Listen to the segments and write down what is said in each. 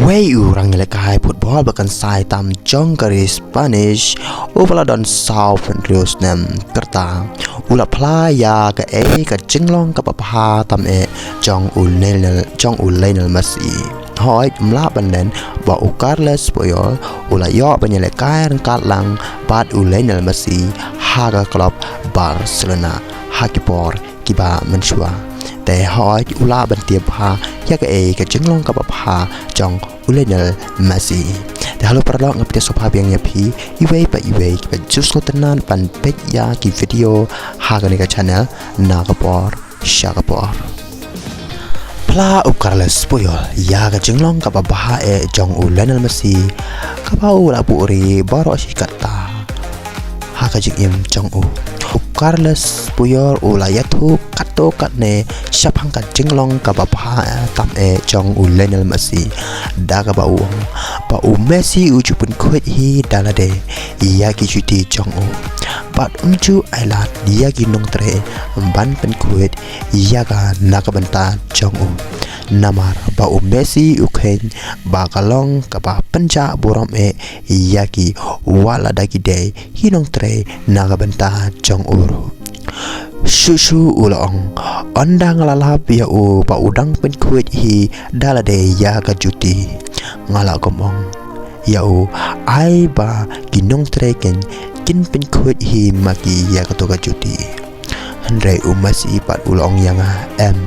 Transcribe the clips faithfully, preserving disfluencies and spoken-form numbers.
Wei u rangïalehkai football ba kynsai tam jong ka ri Spanish, uba la don saw phew hynriew snem ka rta, u la phla ïa kaei ka jinglong kaba bha tam eh jong u Lionel, jong u Lionel Messi. Hooid, ym lah ban len ba u Carles Puyol u la ïoh ban ïalehkai ryngkat lang bad u Lionel Messi ha ka club Barcelona ha ki por kiba mynshuwa. Te hooid, u lah ban tip bha ïa kaei ka jinglong kaba bha jong u Lionel Messi. Te halor paralok, nga pdiang sngewbha biang ïa phi iwei pa iwei kiba ju sngewtynnat ban peit ïa ki video ha kane ka channel na ka por sha ka por. Phla u Carles Puyol ïa ka jinglong kaba bha eh jong u Lionel Messi, kaba u la buhrieh baroh shi katta ha ka jingim jong u. U Carles Puyol u la ïathuh katto katne shaphang ka jinglong kaba bha tam eh jong u Lionel Messi, da kaba u ong ba u Messi u ju pynkhuid hi da lade ïa ki juti jong u, bad um ju ailad ïa ki nongtrei ban pynkhuid ïa ka na ka bynta jong u. Namar ba u Messi u kheiñ ba ka long kaba pynjah burom eh ïa ki, wat lada ki dei ki nongtrei na ka bynta jong u ruh. Shuh shuh u la ong, ynda nga la lap ïa u ba u dang pynkhuid hi da lade ïa ka juti, nga la kum ong ïa u, ai ba ki nongtrei kin, kin pynkhuid hi ma ki ïa kato ka juti. Hynrei u Messi pat u la ong ïa nga, em,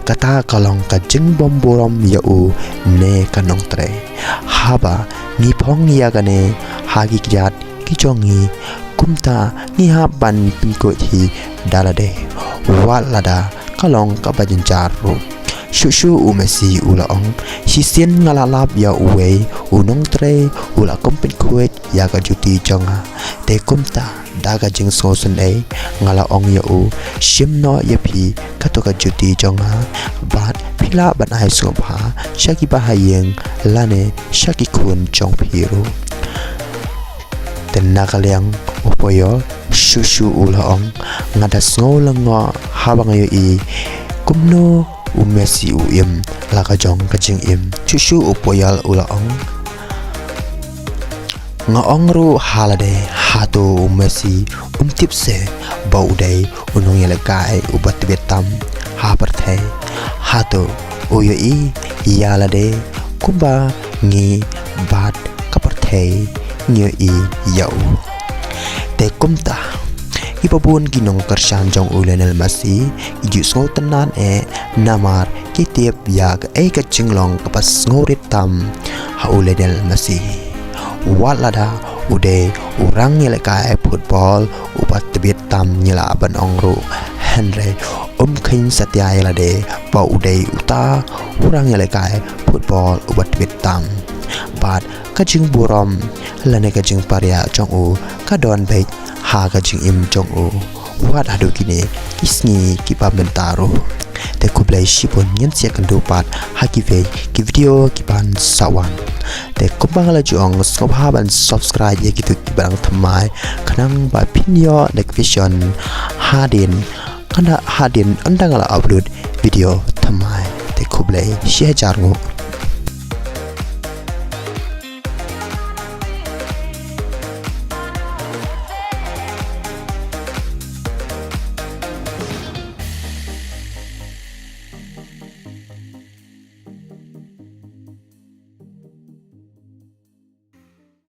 kata ka long ka jingbym burom ïa u ne ka nongtrei. Haba ngi phong ïa kane ha ki kjat ki jong ngi, kumta ngi hap ban pynkhuid hi da lade, wat lada ka long kaba jynjar ruh. Shuh shuh u Messi u la ong, shisien nga la lap ïa uwei u nongtrei u la kum pynkhuid ïa ka juti jong nga. Te kumta da ka jingsngewsynei nga la ong ïa u, shim noh ïa phi kato ka juti jong nga, bad phi lah ban ai sngewbha sha ki bahaïing lane sha ki khun jong phi ruh. Te na ka liang u Puyol shuh shuh u la ong, nga da sngew lyngngoh haba nga ïohi kumno u Messi u im la ka jong ka jingim. Shuh shuh u Puyol u la ong, nga ong ruh ha lade, hato u Messi um tip se ba u dei u nongïalehkai uba tbit tam ha pyrthei? Hato u ïohi ïa lade kumba ngi bad ka pyrthei ngi ïohi ïa u? Te kumta, kiba bun ki nongkyrshan jong u Lionel Messi ki ju sngewtynnat eh, namar ki tip ïa kaei ka jinglong kaba sngewrit tam ha u Lionel Messi. Wat lada u dei u rangïalehkai football uba tbit tam ngi lah ban ong ruh, hynrei um kheiñ satia ïa lade ba u dei uta u rangïalehkai football uba tbit tam. Bad ka jingburom lane ka jingpariah jong u ka don beit ha ka jingim jong u wat haduh kine ki sngi kiba mynta ruh. Te khublei shibun, ngin sa ïakynduh pat ha kiwei ki video kiban sa wan. Te kumba nga la ju ong, sngewbha ban subscribe ïa kito kiba dang thymmai, khnang ba phin ïoh notification hadien, khnang hadien ynda nga la upload video thymmai. Te khublei shihajar nguh.